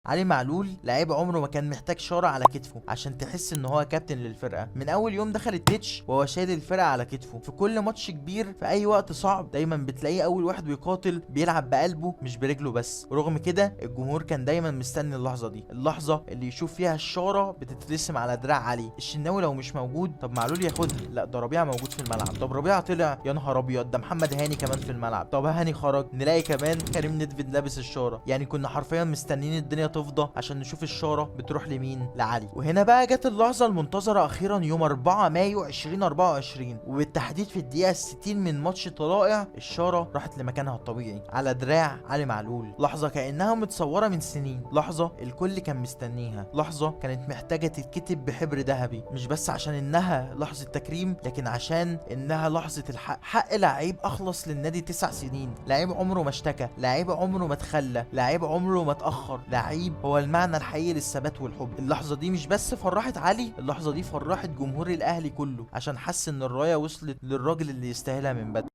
علي معلول لعيب عمره ما كان محتاج شارة على كتفه عشان تحس ان هو كابتن للفرقة. من اول يوم دخل التتش وهو شايل الفرقة على كتفه. في كل ماتش كبير، في اي وقت صعب، دايما بتلاقيه اول واحد بيقاتل، بيلعب بقلبه مش برجله بس. ورغم كده الجمهور كان دايما مستني اللحظة دي، اللحظة اللي يشوف فيها الشارة بتترسم على دراع علي. الشناوي لو مش موجود، طب معلول ياخدها؟ لا، ده ربيعة موجود في الملعب. طب ربيعة طلع، يا نهار ابيض، ده محمد هاني كمان في الملعب. طب هاني خرج، نلاقي كمان كريم ندفيد لابس الشارة. يعني كنا حرفيا مستنيين الدنيا تفضى عشان نشوف الشارة بتروح لمين؟ لعلي. وهنا بقى جت اللحظة المنتظرة اخيرا، يوم 4 مايو 2024، وبالتحديد في الدقيقة 60 من ماتش طلائع، الشارة راحت لمكانها الطبيعي على دراع علي معلول. لحظة كأنها متصورة من سنين، لحظة الكل كان مستنيها، لحظة كانت محتاجة تتكتب بحبر ذهبي، مش بس عشان انها لحظة تكريم، لكن عشان انها لحظة الحق. حق لعيب اخلص للنادي 9 سنين، لعيب عمره ما اشتكى، لعيب عمره ما تخلى، لعيب عمره ما اتأخر، لعيب هو المعنى الحقيقي للثبات والحب. اللحظة دي مش بس فرحت علي، اللحظة دي فرحت جمهور الاهلي كله، عشان حس ان الراية وصلت للراجل اللي يستاهلها من بدري.